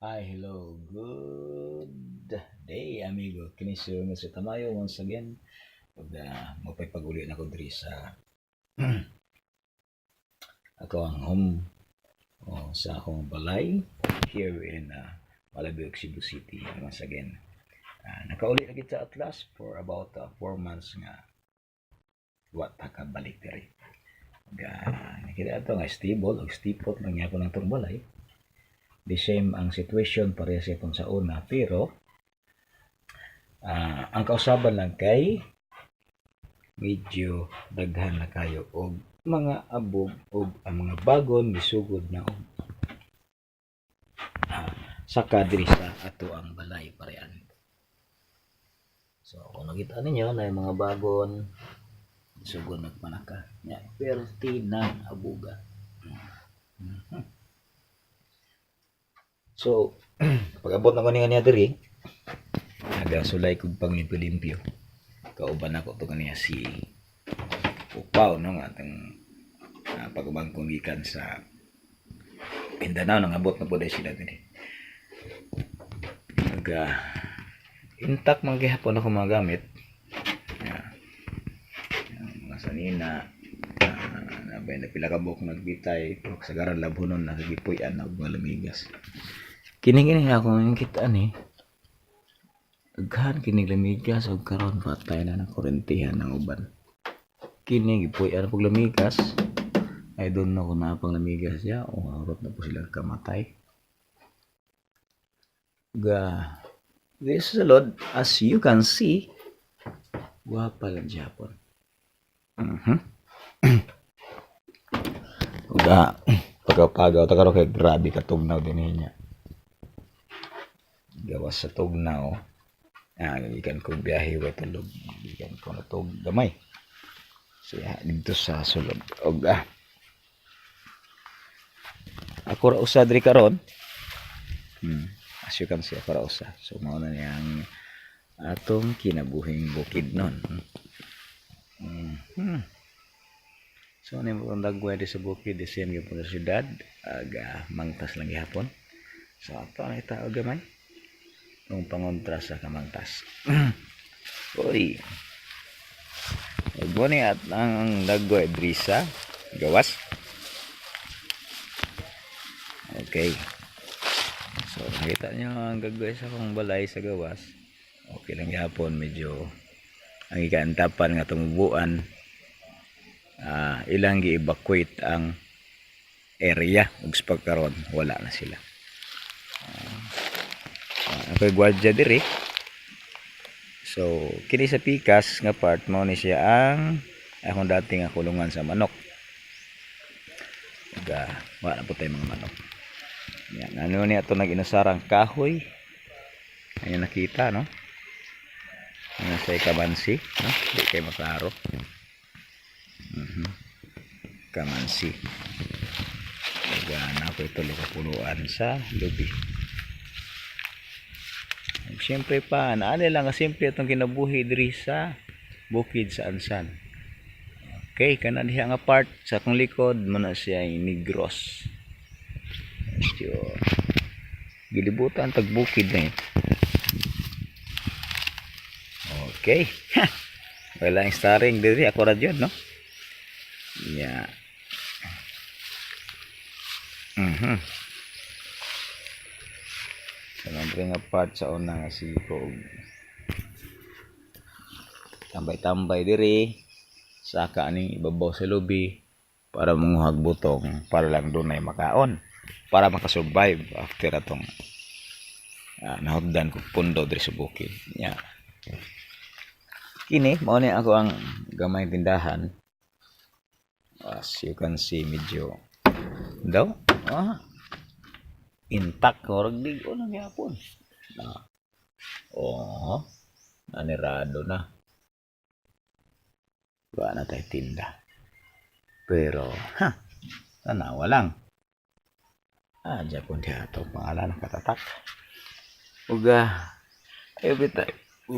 Hi, hello, good day, amigo. Kini si Mr. Tamayo once again. Ug mapay-pag-uli na ko diri sa ako ang home o sa akong balay here in Malabuyoc, Cebu City once again. Nakauli na kita at last for about 4 months nga wa ta kabalik diri. Ug nakita ato nga stable ug stipot lang gyapon ang atong balay. The same ang situation, parehas gyapon sa una, pero ang kausaban lang kay medyo daghan na kayo og mga abog og ang mga bagon misugod na og saka diri sa ato ang balay parean. So kung nakita ninyo na yung mga bagon sugod nagpanaka nya, perti ng abuga. So pag-abot na ko niya diri, nagasulay kog panglimpyo-limpyo. Kauban ako to kaniya si Upaw, no, nga atong pag-ubangkong gikan sa Mindanao, nangabot na po dahil sila diri. Nag intact man gihapon ako mga gamit. Yeah. Mga sanina, nabay na pila ka buok nagbitay, pero kasagaran labhonon nakagipuy-an na og mga lamigas. Kini kini ako kita ni daghan kini lamigas og karon patay na ng kuryentehan ng uban. Kini gipuy-an pog lamigas. I don't know kung naa pang lamigas ya o harot na po sila kamatay. Ga this sulod, as you can see, gwapa lang gyapon. Uga pagkapagaw ta karon kay grabe ka tugnaw din niya. Gawas sa tugnaw. Ah, gikan ko biyahe, wa tulog. Gikan ko natug gamay. Siya dito sa sulod. Og ako ra usa diri karon. As you can see, ako ra usa. So mao na niyang atong kinabuhing bukid nun. So ano yung dagway di sa bukid, the same gyud sa syudad, aga mangtas lang gihapon. So ato ang tao gamay. Nung pangontra sa kamangtas. Uy. Ug mo ni at ang dagway diri sa gawas. Okay. So nakita niyo ang gagawin sa akong balay sa gawas. Okay lang gihapon, medyo ang ikaantapan nga tumubuan, ilang gi-evacuate ang area ug sa pagkaron wala na sila. Ako'y gwardiya diri. So kini sa pikas nga part, mao ni siya ang akong dati nga kulungan sa manok. Ug wala na po tayo mga manok. Yan, ano niya ito nag-inusarang kahoy. Ayan, nakita, no? Ano sa kamansi, no? Di kay maklaro. Kamansi. Ug na ako ito kapunuan sa lubi. Ug siyempre pa, naali lang nga simple itong kinabuhi diri sa bukid sa Ansan. Okay, kana diha nga part sa akong likod mo na siya yung Negros. Medyo gilibutan tag bukid na eh. Okay. Wala yung starring diri, ako ra jud, no. Yeah. Sa nga part sa una nga siko tambay-tambay diri saka aning ibabaw sa lubi para manguhag butong para lang dunay makaon para makasurvive after atong nahugdan ko pundo diri sa bukid. Yeah. Kini mao ni ako ang gamay tindahan. As you can see, medyo daw intact, murag lig-on na gyapon na. Oh, nanirado na. Wala na tayo tinda, pero ha, tanawa lang. Japon diha ato pangalan nakatatak. Ug ayo bita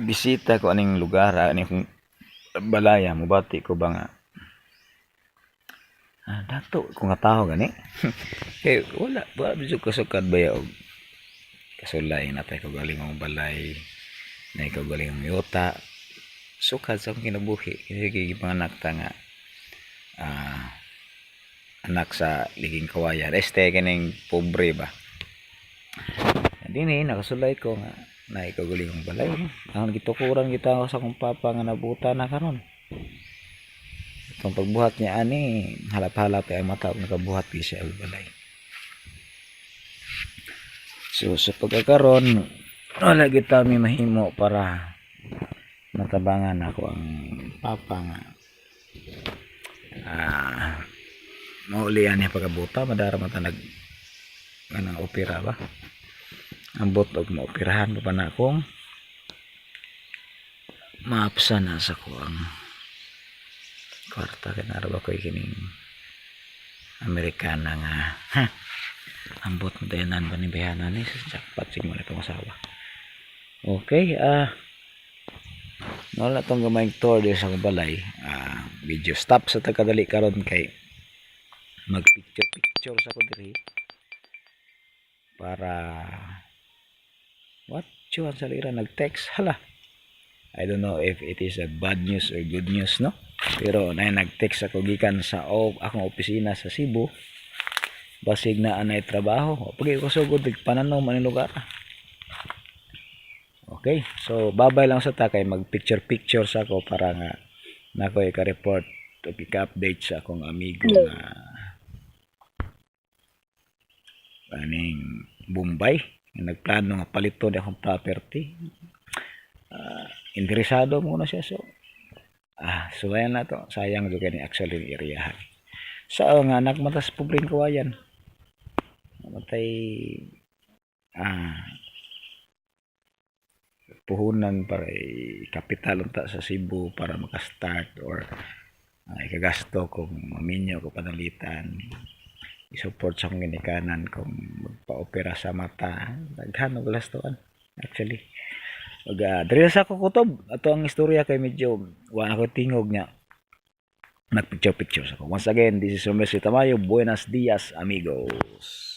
bisita ko aning lugar, aning kong balaya, mubati ko ba nga dato ko nga tao gani kay wala ba bisag kasukad baya og Kasulay natay kaugalingong balay, nay kaugalingong yuta. Sukad sa akong kinabuhi kay gipanganak ta nga anak sa liging kawayan, este kining pobre ba. Dinhi nakasulay ko nga naay kaugalingong balay. Ang gitukuran kita sa akong papa nga nabuta na karon. Itong pagbuhat niya ani, halap-halap ang mata og nakabuhat gyud siya og balay. So sa pagkakaron, wala kita mi mahimo para matabangan ako ang papa nga maulian niya pagkabuta, madara man ta nag kanang opera ba. Ambot og maoperahan pa na akong maapsa na sa kuang kwarta kay nara ba ko'y kining Amerikana nga ha, ambot madayanan ba ni bayhanan ni sa jackpot siguro na itong asawa. Okay, wala tong gamayng tour diri sa akong balay. Video stop sa tagkadali karon kay mag picture picture sa ko diri para what Chuan Salira nag-text. Hala, I don't know if it is a bad news or good news, no, pero na nag-text ako gikan sa akong opisina sa Cebu, basig na anay trabaho pag ko sugod pananaw man ang lugar. Okay, so babay lang sa ta kay mag picture picture sa ako para nga nako ika-report o ika-update sa akong amigo nga aning Bombay nga nagplano nga paliton akong property. Interesado muna siya, so so ayan na to, sayang jud kani actually yung area sa nga anak matas pobreng kawayan matay puhunan para i-kapital unta sa Cebu para maka-start or ikagasto kung maminyo ko panalitan, i-support sa akong ginikanan kung magpa-opera sa mata, daghan og gastuan actually. Ug diri sa ako kutob ato ang istorya kay medyo wa ako tingog niya, nag picture picture ako. Once again, this is Romeo Tamayo. Buenos dias, amigos.